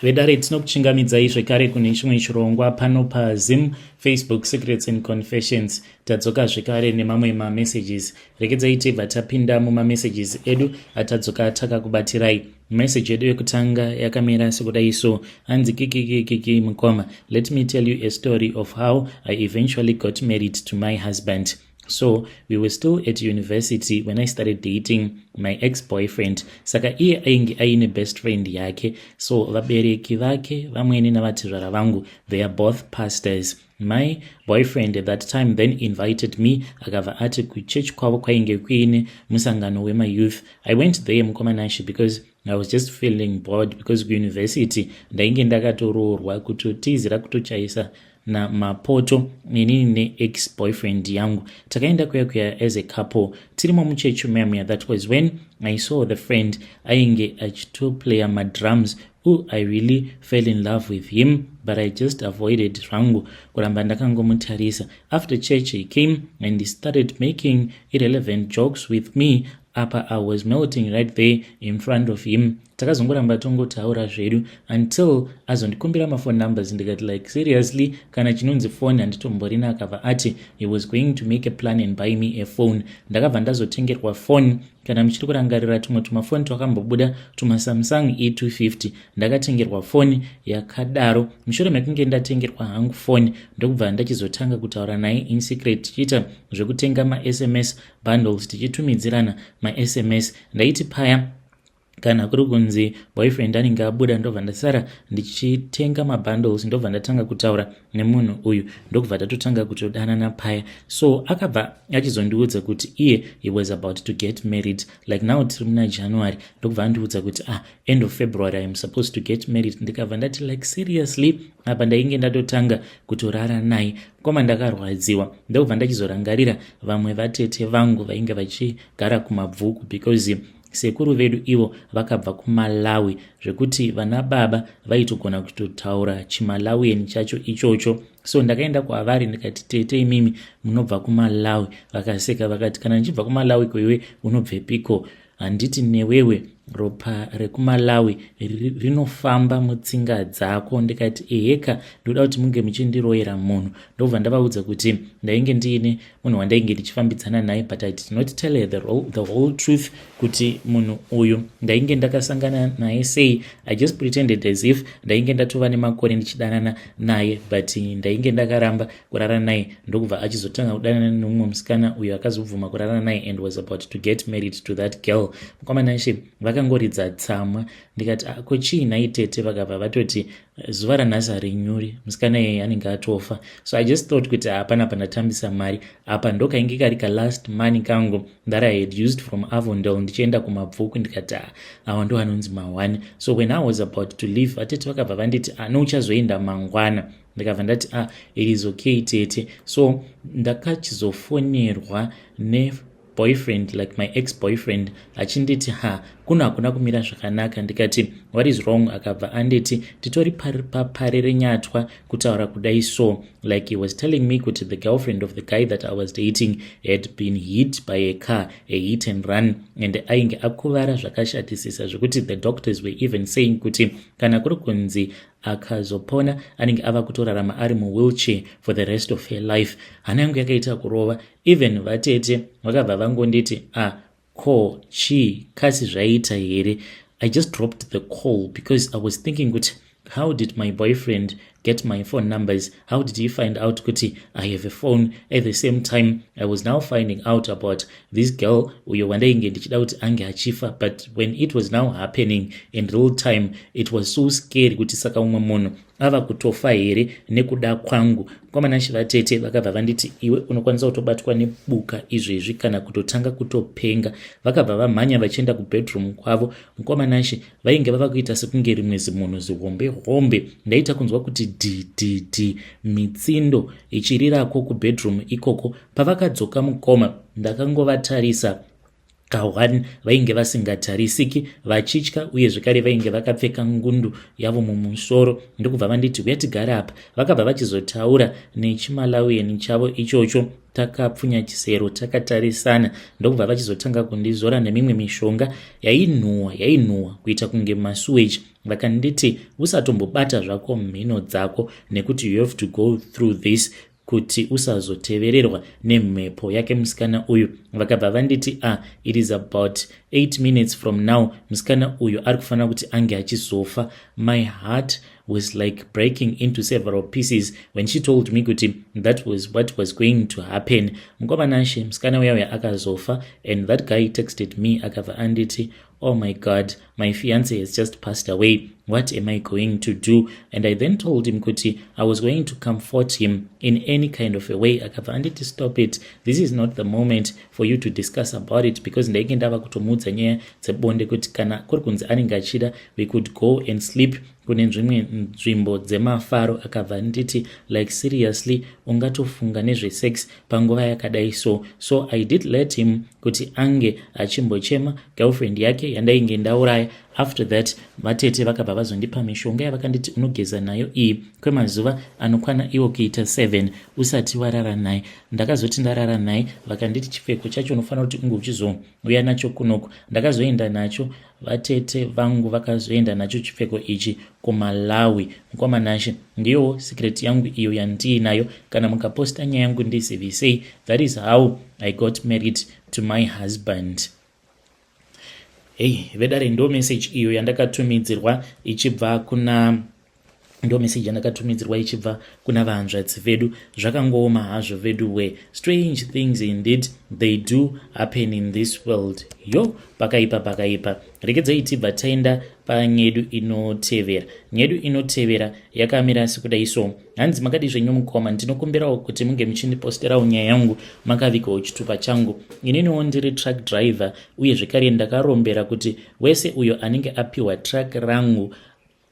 Vedare, tinokuchingamidzai zvekare kune chimwe chirongwa pano paZim Facebook Secrets and Confessions. Tadzoka zvekare nemamwe mamessages. Regedzai tibva tapinda mumamessages edu atadzoka takakubatirai. Message yedu yekutanga yakamira sekudai so, hanzi, "Kikikikiki mukoma, let me tell you a story of how I eventually got married to my husband. So we were still at university when I started dating my ex-boyfriend. Saka iye ainge aine best friend yake. So vabereki vake vamwene navatezvara vangu, they are both pastors. My boyfriend at that time then invited me, akabva ati kuchechi kwavo kwainge kuine musangano wemayouth. I went there, mukoma Nashi, because I was just feeling bored, because kuuniversity ndainge ndakatoroorwa, kutotizira, kutochaisa namapoto inini neex boyfriend yangu. Takaenda kuya kuya as a couple. Tirimo muchechi muya, that was when I saw the friend ainge achitoplaya madrums. Oh, I really fell in love with him, but I just avoided zvangu kuramba ndakangomutarisa. After church he came and he started making irrelevant jokes with me. Apa I was melting right there in front of him. Takazongoramba tongotaura zvedu until azondikumbira maphone numbers. Ndikati, 'Like, seriously, kana chinonzi phone handitomborina.' Akabva ati he was going to make a plan and buy me a phone. Ndakabva ndazotengerwa phone. Kana muchiri kurangarira tumwe tumafoni twakambobuda, tumaSamsung E250, ndakatengerwa foni yakadaro. Mushure mekunge ndatengerwa hangu foni, ndokubva ndachizotanga kutaura naye in secret, tichiita zvekutenga maSMS bundles, tichitumidzirana maSMS. Ndaiti paya kana kuri kunzi boyfriend anenge abuda, ndobva ndasara ndichitenga mabundles, ndobva ndatanga kutaura nemunhu uyu, ndokubva tatotanga kutodanana paya. So akabva achizondiudza kuti iye he was about to get married. Like now tiri muna January, ndokubva andiudza kuti, "Ah, end of February I am supposed to get married." Ndikabva ndati, "Like, seriously?" Apa ndainge ndatotanga kutorara naye koma. Ndakarwadziwa, ndokubva ndachizorangarira vamwe vatete vangu vainge vachigara kuMabvuku, because sekuru vedu ivo vakabva kuMalawi, zvekuti vana baba vaitogona kutotaura chiMalawian chacho ichocho. So ndakaenda kwavari ndikati, "Tete, imimi munobva kuMalawi?" Vakaseka vakati, "Kana ndichibva kuMalawi, kwewe unobvepiko? Handiti newewe ropa rekuMalawi rinofamba mutsinga dzako?" Ndikati, "Eheka, ndoda kuti munge muchindiroyera munhu." Ndobva ndavaudza kuti ndainge ndiine munhu wandainge ndichifambidzana naye, but I did not tell her the whole truth kuti munhu uyu ndainge ndakasangana naye sei. I just pretended as if ndainge ndatova nemakore ndichidanana naye, but ndainge ndakaramba kurara naye, ndokubva achizotanga kudanana nemumwe musikana uyo akazobvuma kurara naye and was about to get married to that girl. Mukoma Nashe, vakangoridza tsamwa. Ndikati, ah, "Ko chii nhai tete?" Vakabva vatoti, "Zuva ranhasi harinyuri, musikana iyeye anenge atofa." So I just thought kuti hapana pandatambisa mari apa, ndokainge kari kalast money kangu that I had used from Avondale ndichienda kuMabvuku. Ndikati, ah, awa ndo anonzi ma1. So when I was about to leave, vatete vakabva vanditi, "Ano uchazoenda mangwana." Ndikabva ndati, "Ah, it is okay, tete." So ndakachizofonerwa ne boyfriend, like my ex boyfriend, achinditi, "Ha, kuno hakuna kumira zvakanaka." Ndikati, "What is wrong?" Akabva anditi, "Titori paParirenyatwa kutaura kudai." So like, he was telling me kuti the girlfriend of the guy that I was dating had been hit by a car, a hit and run, and ainge akuvara zvakashatisisa, zvekuti the doctors were even saying kuti kana kuri kunzi akazopona, anenge ava kutorarama ari muwheelchair for the rest of her life. Hana yangu yakaita kurova. Even vatete vakabva vangonditi, "Ah, ko chii kasi zvaita here?" I just dropped the call because I was thinking kuti, how did my boyfriend get my phone numbers? How did he find out kuti I have a phone? At the same time, I was now finding out about this girl uyo wandainge ndichida kuti ange achifa, but when it was now happening in real time, it was so scary kuti saka umwe munhu ava kutofa here nekuda kwangu? Mukoma Nashe, vatete vakabva vanditi, "Iwe unokwanisa kutobatwa nebuka izvezvi kana kutotanga kutopenga." Vakabva vamhanya vachienda kubedroom kwavo. Mukoma Nashe, vainge vava kuita sekunge rimwe zimunhu zihombe hombe. Ndaita kunzwa kuti ddd, mitsindo ichirirako kubedroom ikoko. Pavakadzoka, mukoma, ndakangovatarisa. Ka1 vainge vasingatarisiki vachitya uye zvekare vainge vakapfeka ngundu yavo mumusoro, ndokubva vanditi, "Uya tigare apa." Vakabva vachizotaura nechiMalawian chavo ichocho, takapfunya chisero takatarisana, ndokubva vachizotanga kundizora nemimwe mishonga yainhuhwa, yainhuhwa kuita kunge masuweji. Vakanditi, "Usatombobata zvako mhino dzako nekuti you have to go through this kuti usazotevererwa nemhepo yake musikana uyu." Vakabva vanditi, "Ah, it is about 8 minutes from now, musikana uyu ari kufanira kuti ange achizofa." My heart was like breaking into several pieces when she told me kuti that was what was going to happen. Mukomanashe, musikana uya uya akazofa, and that guy texted me, akabva anditi, "Oh my God, my fiance has just passed away. What am I going to do?" And I then told him kuti I was going to comfort him in any kind of a way. Akabva anditi, "Stop it. This is not the moment for you to discuss about it," because ndainge ndava kutomuudza nyaya dzebonde, kuti kana kuri kunzi anenge achida, we could go and sleep kune dzimwe nzvimbo dzemafaro. Akabva nditi, "Like, seriously, ungatofunga nezvesex panguva yakadai?" So I did let him kuti ange achimbochema girlfriend yake yandainge ndauraya. After that, vatete vakabva vazondipa mishonga yavakanditi, "Unogeza nayo iyi kwemazuva anokwana iwo kuita 7 usati warara naye." Ndakazoti ndarara naye, vakanditi, "Chipfeko chacho unofanira kuti unge uchizouya nacho kunoku." Ndakazoenda nacho, vatete vangu vakazoenda nacho chipfeko ichi kuMalawi. Mukomanashe, ndiyowo secret yangu iyo yandiinayo. Kana mukaposta nyaya yangu, ndizivisei. That is how I got married to my husband. Hei vedare, ndo message iyo yandakatumidzirwa ichibva kuna, ndo message yandakatumidzirwa ichibva kuna vahanzvadzi vedu. Zvakangooma hazvo vedu we. Strange things indeed, they do happen in this world. Yo, pakaipa, pakaipa. Rekedzai tibva taenda panyedu inotevera. Nyedu inotevera yakamira sekudai so. Hanzi, "Makadi zvenyu mukoma? Ndinokumbirawo kuti munge muchindiposterawo nyaya yangu makavigawo chitupa changu. Ininiwo ndiri truck driver, uye zvekare ndakarombera kuti wese uyo anenge apiwa truck rangu,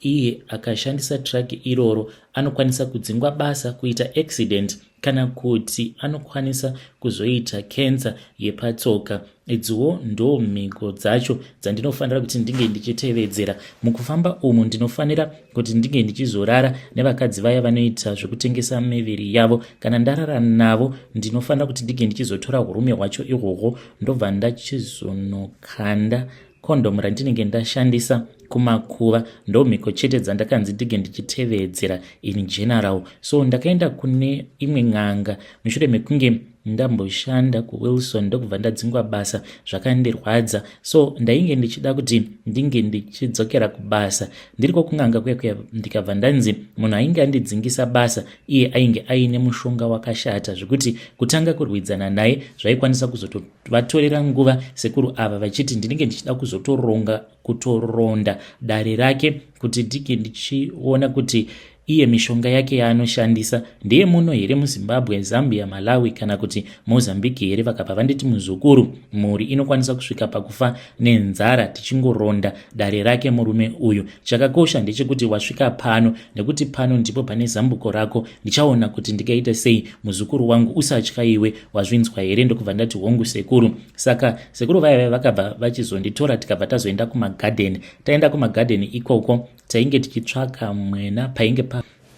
iye akashandisa truck iroro, anokwanisa kudzingwa basa, kuita accident, kana kuti anokwanisa kuzoita kensa yepatsoka. Idziwo ndo mhiko dzacho dzandinofanira kuti ndinge ndichitevedzera mukufamba umu. Ndinofanira kuti ndinge ndichizorara nevakadzi vaya vanoita zvekutengesa miviri yavo. Kana ndarara navo, ndinofanira kuti ndinge ndichizotora urume hwacho ihwohwo, ndobva ndachizonokanda kondomu randinenge ndashandisa kumakuva. Ndo mhiko chete dzandakanzi ndinge ndichitevedzera in general. So ndakaenda kune imwe n'anga mushure mekunge ndamboshanda kuWilson, ndokubva ndadzingwa basa. Zvakandirwadza, so ndainge ndichida kuti ndinge ndichidzokera kubasa. Ndiriko kun'anga kuya kuya, ndikabva ndanzi munhu ainge andidzingisa basa iye ainge aine mushonga wakashata, zvekuti kutanga kurwidzana naye zvaikwanisa kuzotovatorera nguva. Sekuru ava vachiti ndinenge ndichida kuzotoronga kutoronda dare rake kuti ndinge ndichiona kuti iye mishonga yake yaanoshandisa ndeye muno here muZimbabwe, Zambia, Malawi kana kuti Mozambique here. Vakabva vanditi, 'Muzukuru, mhuri inokwanisa kusvika pakufa nenzara tichingoronda dare rake murume uyu. Chakakosha ndechekuti wasvika pano, nekuti pano ndipo pane zambuko rako. Ndichaona kuti ndikaita sei. Muzukuru wangu, usatya iwe, wazvinzwa here?' Ndokubva ndati, 'Hongu, sekuru.' Saka sekuru vaya vakabva vachizonditora, tikabva tazoenda kumagadheni. Taenda kumagadheni ikoko, tainge tichitsvaka mwena painge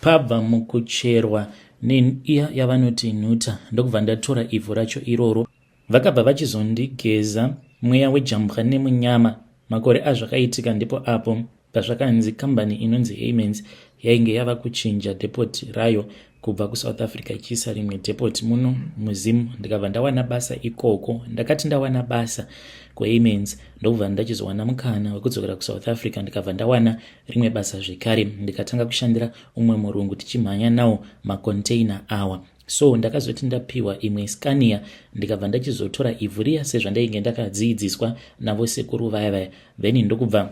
pabva mukucherwa neiya yavanoti nhuta, ndokubva ndatora ivhu racho iroro. Vakabva vachizondigeza mweya wejambwa nemunyama. Makore azvakaitika ndipo apo pazvakanzi kambani inonzi Amens yainge yava kuchinja depot rayo kubva kuSouth Africa ichiisa rimwe depot muno muZimu, ndikabva ndawana basa ikoko. Ndakati ndawana basa kuAmens, ndokubva ndachizowana mukana wekudzokera kuSouth Africa, ndikabva ndawana rimwe basa zvekare, ndikatanga kushandira umwe murungu, tichimhanya nawo macontainer awa. So ndakazoti ndapiwa imwe Scania, ndikabva ndachizotora ivhu riya sezvandainge ndakadziidziswa navo sekuru vaya vaya. Then ndokubva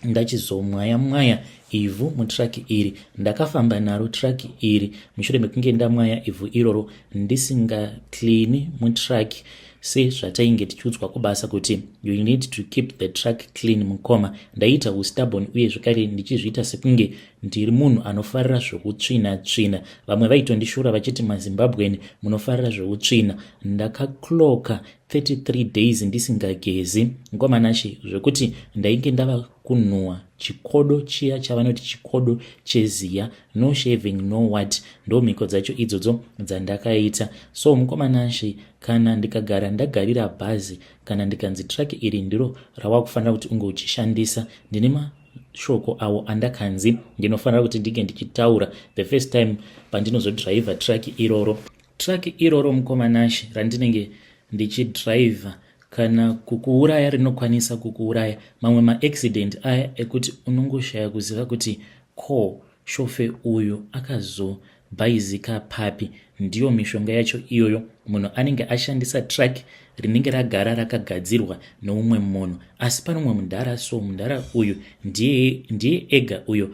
ndachizomwaya mwaya ivhu mutruck iri. Ndakafamba naro truck iri mushure mekunge ndamwaya ivhu iroro ndisingacleani mutruck. Sezvatainge tichiudzwa kubasa kuti you need to keep the truck clean, mukoma, ndaiita ustubborn uye zvekare ndichizviita sekunge ndiri munhu anofarira zvokutsvina tsvina. Vamwe vaitondishura vachiti, "MaZimbabwean munofarira zveutsvina." Ndakakloka 33 days ndisingagezi, mukoma Nashe, zvekuti ndainge ndava kunhuhwa chikodo chiya chavanoti chikodo cheziya. No shaving, no what. Ndo mhiko dzacho idzodzo dzandakaita. So mukoma Nashe, kana ndikagara ndagarira bhazi, kana ndikanzi truck iri ndiro rawakufanira kuti unge uchishandisa, ndine mashoko awo andakanzi ndinofanira kuti ndinge ndichitaura the first time pandinozodhiraivha truck iroro. Truck iroro, mukoma Nashe, randinenge ndichidhiraivha, kana kukuuraya rinokwanisa kukuuraya. Mamwe maaccident aya ekuti unongoshaya kuziva kuti ko shofe uyu akazobhaizika papi, ndiyo mishonga yacho iyoyo. Munhu anenge ashandisa truck rinenge ragara rakagadzirwa neumwe munhu, asi pane umwe mundara. So mundara uyu ndiye ega uyo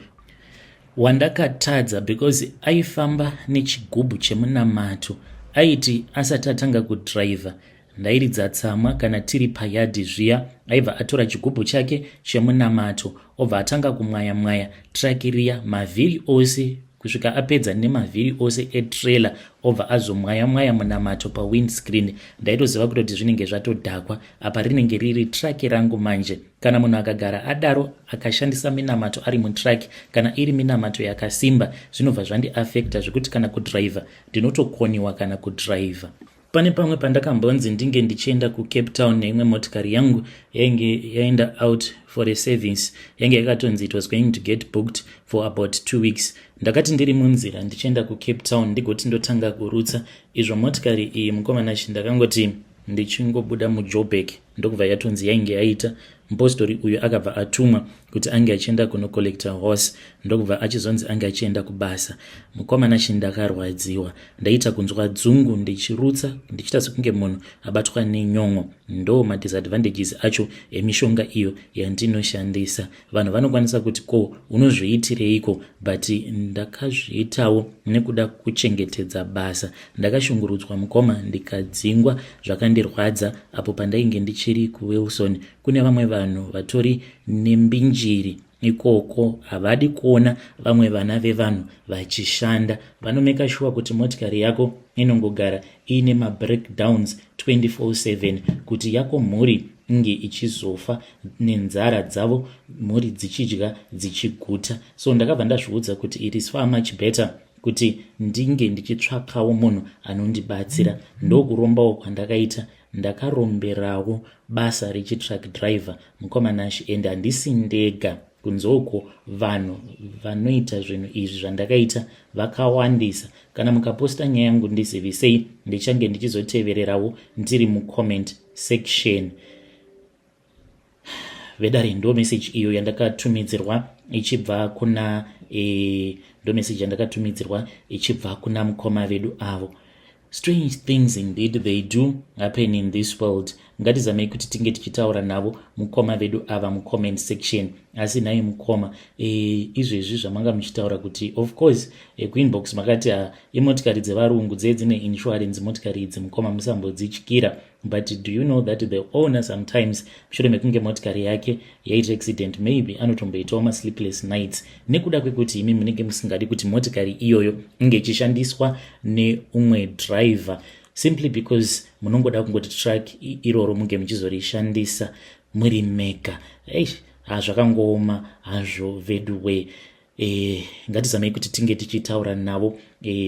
wandakatadza because aifamba nechigubhu chemunamato. Aiti asati atanga kudhiraivha, ndairidza tsamwa kana tiri payadhi zviya, aibva atora chigubhu chake chemunamato, obva atanga kumwaya mwaya truck riya mavhiri ose kusvika apedza nemavhiri ose etrailer, obva azomwaya mwaya munamato pawindscreen. Ndaitoziva kutoti zvinenge zvatodhakwa. Apa rinenge riri truck rangu manje. Kana munhu akagara adaro, akashandisa minamato ari mutruck, kana iri minamato yakasimba, zvinobva zvandiafecta zvekuti kana kudhiraivha ndinotokoniwa kana kudhiraivha. Pane pamwe pandakambonzi ndinge ndichienda kuCape Town neimwe motikari yangu yainge yaenda out for a service. Yainge yakatonzi it was going to get booked for about 2 weeks. Ndakati ndiri munzira ndichienda kuCape Town, ndigoti ndotanga kurutsa izvo motikari iyi, mukoma Nashe, ndakangoti ndichingobuda muJoburg, ndokubva yatonzi yainge yaita. Mupostori uyu akabva atumwa kuti ange achienda kunocollecta horse, ndokubva achizonzi ange achienda kubasa. Mukoma Nashe, ndakarwadziwa, ndaita kunzwa dzungu, ndichirutsa, ndichiita sekunge munhu abatwa nenyon'o. Ndo madisadvantages acho emishonga iyo yandinoshandisa. Vanhu vanokwanisa kuti, "Ko unozviitireiko?" But ndakazviitawo nekuda kuchengetedza basa. Ndakashungurudzwa, mukoma, ndikadzingwa. Zvakandirwadza apo pandainge ndichiri kuWilson. Kune vamwe vanhu vatori nembinjiri ikoko, havadi kuona vamwe vana vevanhu vachishanda. Vanomeka sure kuti motikari yako inongogara iine mabreakdowns 24/7, kuti yako mhuri inge ichizofa nenzara, dzavo mhuri dzichidya dzichiguta. So ndakabva ndazviudza kuti it is far much better kuti ndinge ndichitsvakawo munhu anondibatsira. Ndokurombawo kwandakaita. Ndakaromberawo basa rechitruck driver, mukoma Nashe, and handisi ndega. Kunze uko vanhu vanoita zvinhu izvi zvandakaita vakawandisa. Kana mukaposta nyaya yangu, ndizivisei, ndichange ndichizotevererawo ndiri mucomment section. Vedare, ndo message iyo yandakatumidzirwa ichibva kuna ndo message yandakatumidzirwa ichibva kuna mukoma vedu avo. Strange things indeed, they do happen in this world. Ngatizamei kuti tinge tichitaura navo mukoma vedu ava mucomment section. Asi nhai mukoma, izvezvi zvamanga muchitaura kuti, of course, kuinbox makati imotikari dzevarungu dzee dzine insurance. Motikari idzi, mukoma, musambodzityira. But do you know that the owner sometimes, mushure mekunge motikari yake yaita accident, maybe anotomboitawo masleepless nights nekuda kwekuti imi munenge musingadi kuti motikari iyoyo inge ichishandiswa neumwe driver, simply because munongoda kungoti truck iroro munge muchizorishandisa muri mega? Eish, hazvakangooma hazvo veduwe. Ngatizamei kuti tinge tichitaura navo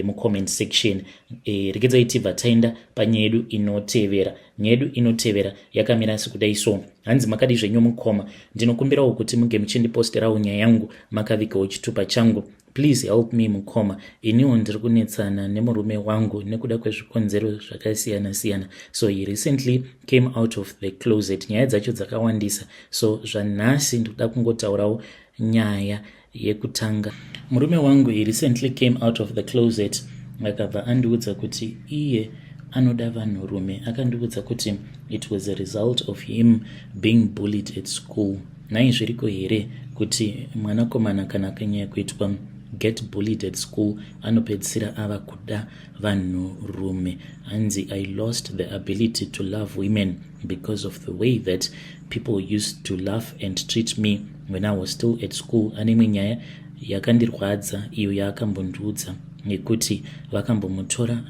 mucomment section. Regedzai tibva taenda panyaya yedu inotevera. Nyaya yedu inotevera yakamira sekudai. So hanzi, "Makadi zvenyu mukoma? Ndinokumbirawo kuti munge muchindiposterawo nyaya yangu makavigawo chitupa changu. Please help me, mukoma. Iniwo ndiri kunetsana nemurume wangu nekuda kwezvikonzero zvakasiyana-siyana. So he recently came out of the closet. Nyaya dzacho dzakawandisa, so zvanhasi ndikuda kungotaurawo nyaya yekutanga. Murume wangu, he recently came out of the closet, akabva andiudza kuti iye anoda vanhurume. Akandiudza kuti it was a result of him being bullied at school. Nhai, zviriko here kuti mwanakomana kana akanyanya kuitwa get bullied at school, anopedzisira ava kuda vanhurume. Hanzi, "I lost the ability to love women because of the way that people used to laugh and treat me when I was still at school." Ane imwe nyaya yakandirwadza iyo yaakambondiudza yekuti vakambomutora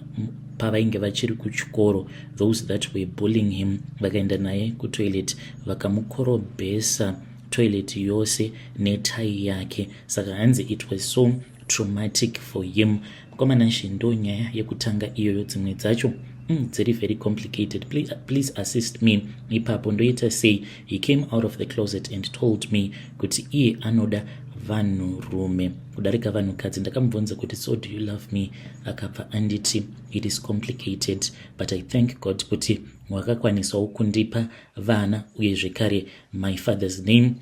pavainge vachiri kuchikoro, those that were bullying him, vakaenda naye kutoilet, vakamukorobhesa toilet yose netai yake. Saka hanzi it was so traumatic for him. Mukomana, ndo nyaya yekutanga iyoyo. Dzimwe dzacho dziri very complicated. Please, please assist me ipapo, ndoita sei? He came out of the closet and told me kuti iye anoda vanhurume kudarika vanhukadzi. Ndakamubvunza kuti, "So do you love me?" Akabva anditi, "It is complicated, but I thank God kuti wakakwanisawo kundipa vana, uye zvekare my father's name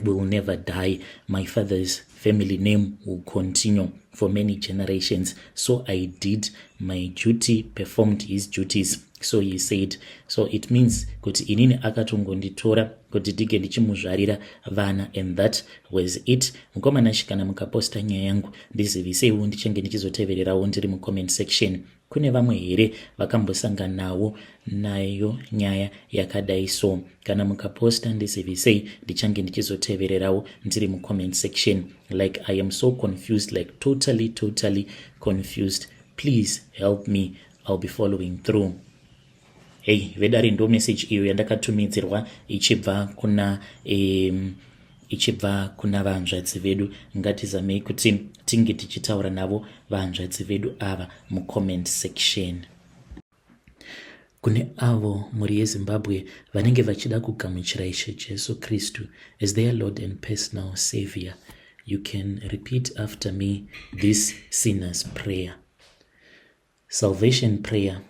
will never die. My father's family name will continue for many generations. So I did my duty, performed his duties," so he said. So it means kuti inini akatongonditora kuti tige ndichimuzvarira vana, and that was it. Mukomana, kana mukaposta nyaya yangu, ndiziviseiwo, ndichange ndichizotevererawo ndiri mucomment section. Kune vamwe here vakambosanganawo nayo nyaya yakadai? So kana mukaposta, ndizivisei, ndichange ndichizotevererawo ndiri mucomment section. Like, I am so confused, like totally, totally confused. Please help me. I'll be following through. Hei vedare, ndo message iyo yandakatumidzirwa ichibva kuna vanzvadzi vedu. Ngatizamei kuti tinge tichitaura navo vanzvadzi vedu ava mucomment section. Kune avo mhuri yeZimbabwe vanenge vachida kugamuchira Ishe Jesu Kristu as their Lord and personal Savior, you can repeat after me this sinner's prayer, salvation prayer.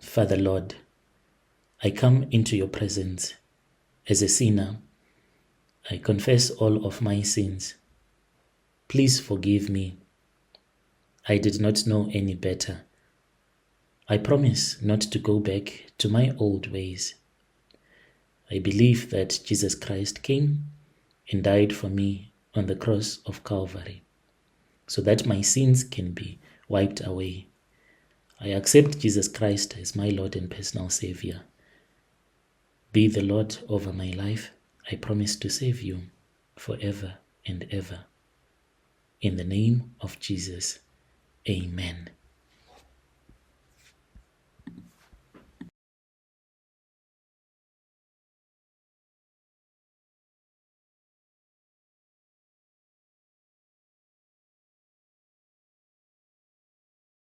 Father Lord, I come into your presence as a sinner. I confess all of my sins. Please forgive me. I did not know any better. I promise not to go back to my old ways. I believe that Jesus Christ came and died for me on the cross of Calvary so that my sins can be wiped away. I accept Jesus Christ as my Lord and personal Savior. Be the Lord over my life. I promise to serve you forever and ever. In the name of Jesus, amen.